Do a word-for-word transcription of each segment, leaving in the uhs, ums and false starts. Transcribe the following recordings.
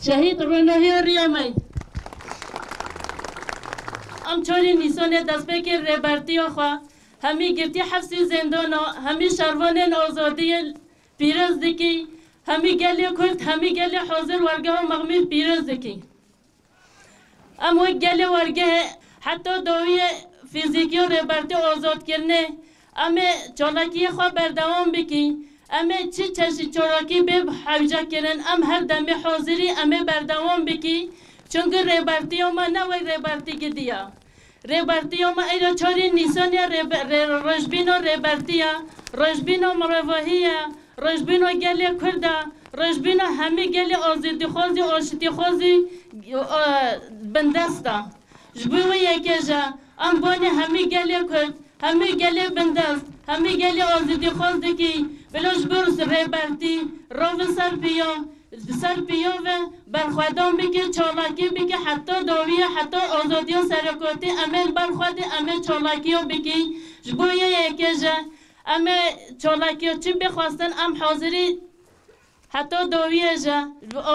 Şehîd Rûnahî Riyamey. Em çarê Nîsanê destpêkê rêbertiya xwe, hemî girtî hefsî zêndana, hemî şervanên azadiyê pîroz dikî, hemî gelê Kurd, hemî gelê hazir wergeha Mexmîr pîroz dikî. Em wek gelê wergehê heta dawiyê fîzîkî û rêbertî azadkirinê, em ê çalakiyê xwe berdewam bikî. Em ê çi çeşî çalakî bê hewce kirin, em her demê hazirî, em ê berdewam bikî. Çunku rêbertiya me ne wek rêbertî gidiya. Rêbertiya me eyra çarê Nîsanê rêbe-, rê-, rojbîna rêbertiya, rojbîna mirovahî ye, rojbîna gelê Kurd e, rojbîna hemî gelê azadîxwazî, aştîxwazî, e, bindest e. Ji bo wê yekê jî em bonê hemî gelê Kurd, hemî gelê bindest, hemî gelê azadîxwaz dikî, bila ji bo rêbertî ravin ser piya, Di ser piya ve berxwedan bike, çalakî bike, heta dawiyê, heta azadiya serekatî em ê li ber xwe de em ê çalakiya bikî. Ji bo yê yekê jî em ê çalakiya çi bixwestin, em hazirî heta dawiyê jî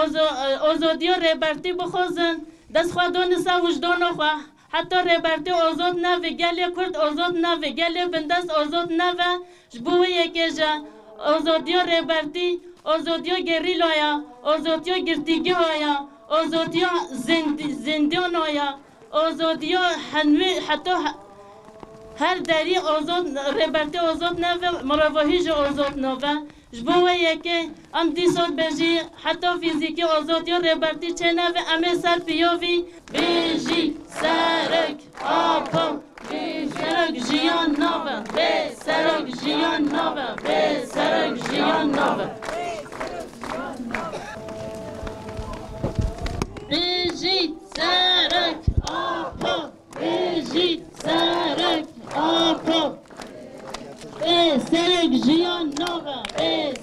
azo-, azadiya rêbertî bixwazin, dest xwe dane ser wijdana xwe. Heta rêbertî azad nebe, gelê Kurd azad nebe, gelê bindest azad nebe, ji bo wê yekê jî azadiya rêbertî, azadiya gerîlaya, azadiya girtîgeha ya, azadiya zênd-, zêndiyana ya, azadiya henwê heta he-, her derî azad, rêbertî azad nebe, mirovahî jî azad nabe. Ji bo wê yekê em dîsa dibêjî heta fîzîkî azadiya rêbertî çêneve, em ê ser piya vî bêjî serok Apo, bê serok jiyan nave, bê serok jiyan nave, bê serok jiyan nave. Bêjî serok Apo. Bêjî serok Apo. Bê serok jiyan nava. Bê